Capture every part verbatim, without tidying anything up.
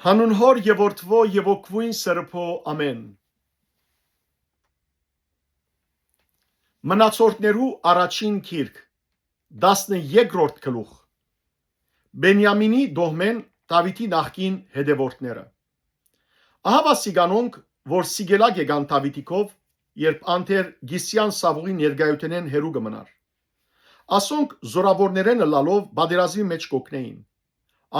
Անուն Հօր եւ Որդուոյ եւ Ոգուին Սրբոյ, ամէն։ Մնացորդներու առաջին գիրք, տասներկրորդ գլուխ։ Բենիամինի տոհմէն Դաւիթի նախկին հետեւորդները։ Ահա վասիկ անոնք, որ Սիգելակ եկան Դաւիթի քով, երբ ան դեռ Կիսեան Սաւուղի ներկայութենէն հեռու կը մնար։ Ասոնք զորաւորներէն ըլլալով պատերազմի մէջ կ'օգնէին։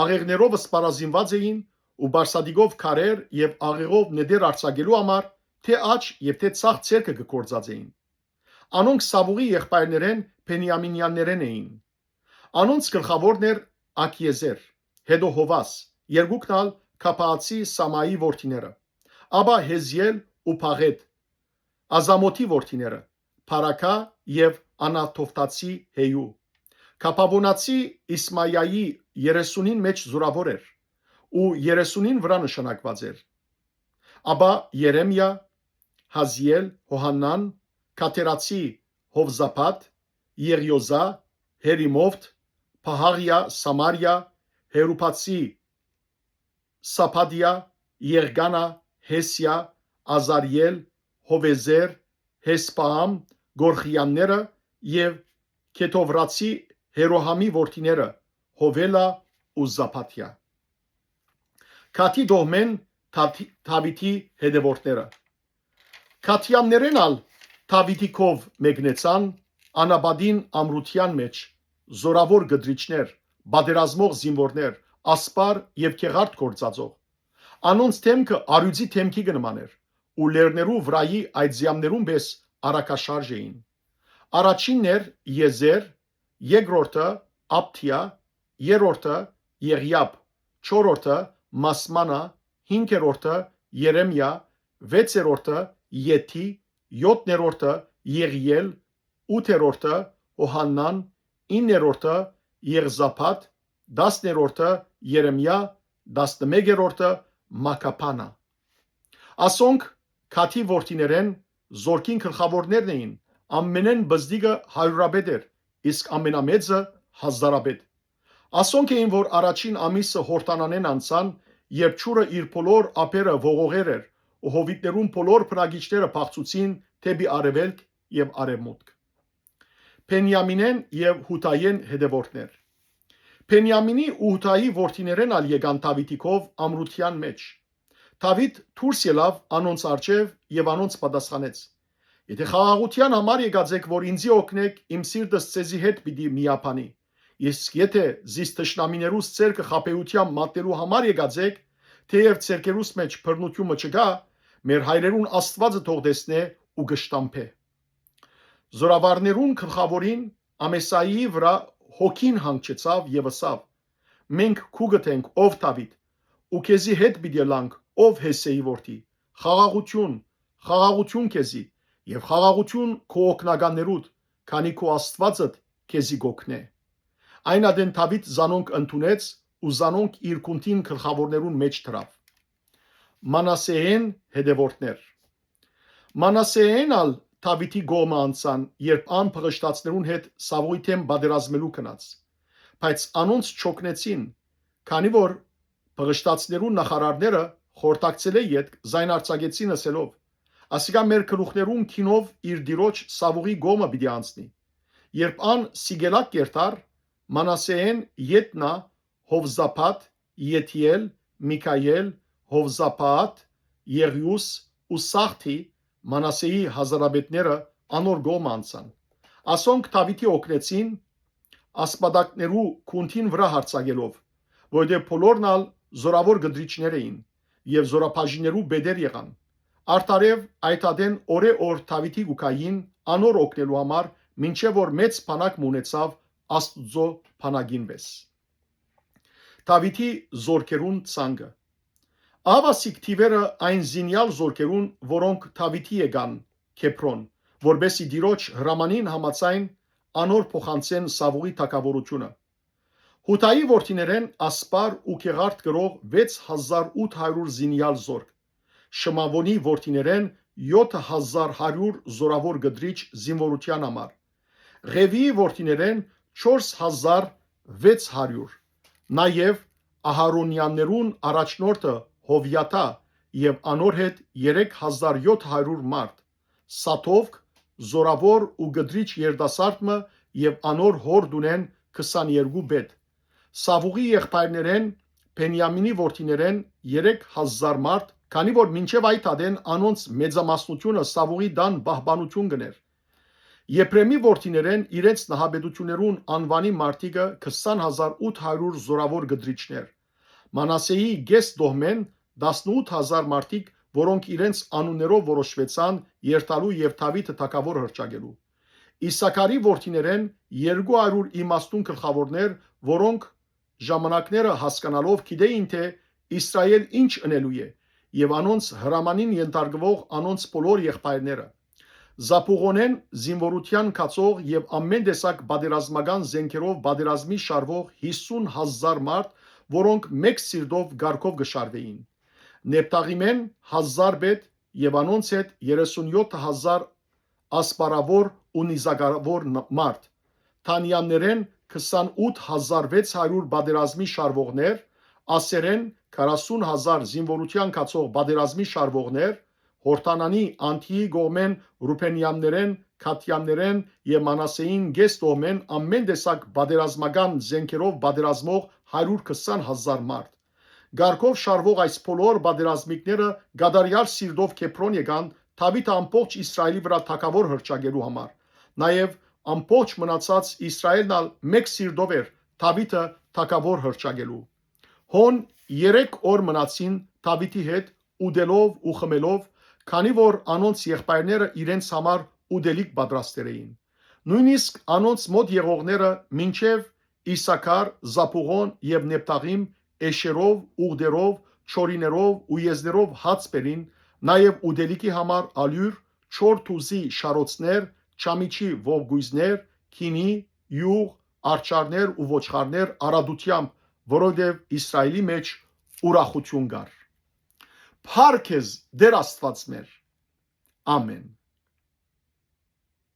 Աղեղներով սպառազինուած էին ու պարսատիկով քարեր եւ աղեղով նետեր արձակելու համար թէ աջ եւ թէ ձախ ձեռքը կը գործածէին։ Անոնք Սաւուղի եղբայրներէն Բենիամինեաններէն էին։ Անոնց գլխաւորն էր Աքիեզեր, հետո Հովաս, երկուքն ալ Քաբաացի Սամայի որդիները, ապա Հեզիել ու Փաղետ, Ազամոթի որդիները, Փարաքա եւ Անաթովտացի Հեյու։ Քաբաւոնացի Իսմայայի երեսունին մէջ զորաւոր էր ու երեսունին վրայ նշանակուած էր։ Ապա Երեմիա, Հազիել, Յովհաննան, Քաթերացի Յովզաբաթ, Եղիոզա, Հերիմովթ, Փահաղիա, Սամարիա, Հերուբացի Սաբադիա, Եղկանա, Հեսիա, Ազարիել, Հովեզեր, Հեսպաամ, Գորխիանները եւ Քեթովրացի Հերոհամի որդիները՝ Հովելա ու Զաբադիա։ Գադի տոհմէն Դա-, Դաւիթի հետեւորդները։ Գադեաններէն ալ Դաւիթի քով մեկնեցան անապատին ամրութեան մէջ, զորաւոր կտրիչներ, պատերազմող զինուորներ, ասպար եւ գեղարդ գործածող։ Անոնց դէմքը առիւծի դէմքի կը նման էր ու լեռներու վրայի այծեամներուն պէս արագաշարժ էին։ Առաջինն էր Եզեր, երկրորդը՝ Աբդիա, երրորդը՝ Եղիապ, չորրորդը՝ Մասմանա, հինգերորդը՝ Երեմիա, վեցերորդը՝ Եթի, յոթներորդը՝ Եղիել, ութերորդը՝ Յովհաննան, իններորդը՝ Եղզաբաթ, տասներորդը՝ Երեմիա, տասնմեկերորդը՝ Մակաբանա։ Ասոնք Գադի որդիներէն զորքին գլխաւորներն էին, ամենէն պզտիկը հարիւրապետ էր, իսկ ամենամեծը՝ հազարապետ։ Ասոնք էին, որ առաջին ամիսը Յորդանանէն անցան, երբ ջուրը իր բոլոր ափերը ողողեր էր ու հովիտներուն բոլոր բնակիչները փախցուցին դէպի արեւելք եւ արեւմուտք։ Բենիամինէն եւ Յուդայէն հետեւորդներ։ Բենիամինի ու Յուդայի որդիներէն ալ եկան Դաւիթի քով ամրութեան մէջ։ Դաւիթ դուրս ելաւ անոնց առջեւ եւ անոնց պատասխանեց. «Եթէ խաղաղութեան համար եկած էք, որ ինծի օգնէք, իմ սիրտս ձեզի հետ պիտի միաբանի։ Իսկ եթէ զիս թշնամիներուս ձեռքը խաբէութեան մատնելու համար եկած էք, թէեւ ձեռքերուս մէջ բռնութիւն մը չկայ, մեր հայրերուն Աստուածը թող տեսնէ ու կշտամբէ»։ Զորավարներուն գլխաւորին Ամեսայիի վրայ հոգին հանգչեցաւ եւ ըսաւ. «Մենք քուկդ ենք, ով Դաւիթ, ու քեզի հետ պիտի ըլլանք, ով Յեսեի որդի։ Խաղաղութիւն, խաղաղութիւն քեզի եւ խաղաղութիւն քու օգնականներուդ, քանի քու Աստուածդ քեզի կ'օգնէ»։ Այն ատեն Դաւիթ զանոնք ընդունեց ու զանոնք իր գունդին գլխաւորներուն մէջ դրաւ։ Մանասեհէն հետեւորդներ։ Մանասեհէն ալ Դաւիթի կողմը անցան, երբ ան փղշտացներուն հետ Սաւուղի դէմ պատերազմելու գնաց։ Բայց անոնց չօգնեցին, քանի որ փղշտացներուն նախարարները խորհրդակցելէ ետք զայն արձակեցին ըսելով. «Ասիկա մեր գլուխներուն քինով իր տիրոջ Սաւուղի կողմը պիտի անցնի»։ Երբ ան Սիգելակ կ'երթար, Մանասեհէն Ետնա, Յովզաբաթ, Եթիել, Միքայել, Յովզաբաթ, Եղիուս ու Սաղթի, Մանասեի հազարապետները, անոր կողմը անցան։ Ասոնք Դաւիթի օգնեցին ասպատակներու գունդին վրայ յարձակելով, որտեղ բոլորն ալ զորաւոր կտրիչներ էին եւ զորաբաժիններու պետեր եղան։ Արդարեւ, այդ ատեն օրէ օր Դաւիթի կու գային անոր օգնելու համար, մինչեւ որ մեծ բանակ մը ունեցաւ Աստուծոյ բանակին պէս։ Դաւիթի զորքերուն ցանկը։ Ահա սիկ թիվերը այն զինեալ զորքերուն, որոնք Դաւիթի եկան Քեբրոն, որպէս զի տիրոջ հրամանին համաձայն անոր փոխանցեն Սաւուղի թագաւորութիւնը։ Յուդայի որդիներէն ասպար ու գեղարդ կրող վեց հազար ութ հարիւր զինեալ զորք, Շմաւոնի որդիներէն եօթ հազար հարիւր զօրաւոր կտրիչ զինուորութեան համար, Ղեւիի որդիներէն չորս հազար վեց հարիւր, նաեւ Ահարոնեաններուն առաջնորդը Հովիաթա եւ անոր հետ երեք հազար յոթ հարիւր մարդ, Սադովք, զօրաւոր ու կտրիչ երիտասարդ մը, եւ անոր հօր տունէն քսաներկու պետ։ Սաւուղի եղբայրներէն, Բենիամինի որդիներէն երեք հազար մարդ, քանի որ մինչեւ այդ ատեն անոնց մեծամասնութիւնը Սաւուղի տան պահպանութիւն կ'ընէր։ Եփրեմի որդիներէն իրենց նահապետութիւններուն անուանի մարտիկը քսան հազար ութ հարիւր զօրաւոր կտրիչներ։ Մանասեի կէս տոհմէն տասնութ հազար մարդիկ, որոնք իրենց անուններով որոշուեցան երթալու եւ Դաւիթը թագաւոր հռչակելու։ Իսաքարի որդիներէն երկու հարիւր իմաստուն գլխաւորներ, որոնք ժամանակները հասկանալով գիտէին, թէ Իսրայէլ ինչ ընելու է, եւ անոնց հրամանին ենթարկուող անոնց բոլոր եղբայրները։ Զապուղոնէն զինուորութեան գացող եւ ամէն տեսակ պատերազմական զէնքերով պատերազմի շարուող յիսուն հազար մարդ, որոնք մէկ սիրտով կարգով կը շարուէին։ Նեպթաղիմէն հազար պետ եւ անոնց հետ երեսունյոթ հազար ասպարաւոր ու նիզակաւոր ն-, մարդ։ Թանեաններէն քսանութ հազար վեց հարիւր պատերազմի շարուողներ, Ասերէն քառասուն հազար զինուորութեան գացող պատերազմի շարուողներ, Յորդանանի անդիի կողմէն Ռուբենեաններէն, Գադեաններէն եւ Մանասեին կէս տոհմէն ամէն տեսակ պատերազմական զէնքերով պատերազմող հարիւր քսան հազար մարդ։ Կարգով շարուող այս բոլոր պատերազմիկները կատարեալ սիրտով Քեբրոն եկան Դաւիթը ամբողջ Իսրայէլի վրայ թագաւոր հռչակելու համար։ Նաեւ ամբողջ մնացած Իսրայէլն ալ մէկ սիրտով էր Դաւիթը թագաւոր հռչակելու։ Հոն երեք օր մնացին Դաւիթի հետ, ուտելով ու խմելով, քանի որ անոնց եղբայրները իրենց համար ուտելիք պատրաստեր էին։ Նոյնիսկ անոնց մօտ եղողները մինչեւ Իսաքար, Զապուղոն եւ Նեպթաղիմ, էշերով, ուղտերով, չորիներով ու եզներով հաց բերին, նաեւ ուտելիքի համար ալիւր, չոր թուզի շարոցներ, չամիչի ողկոյզներ, գինի, իւղ, արջառներ ու ոչխարներ առատութեամբ, որովհետեւ Իսրայէլի մէջ ուրախութիւն կար։ Փառք քեզ, Տէր Աստուած մեր։ Ամէն։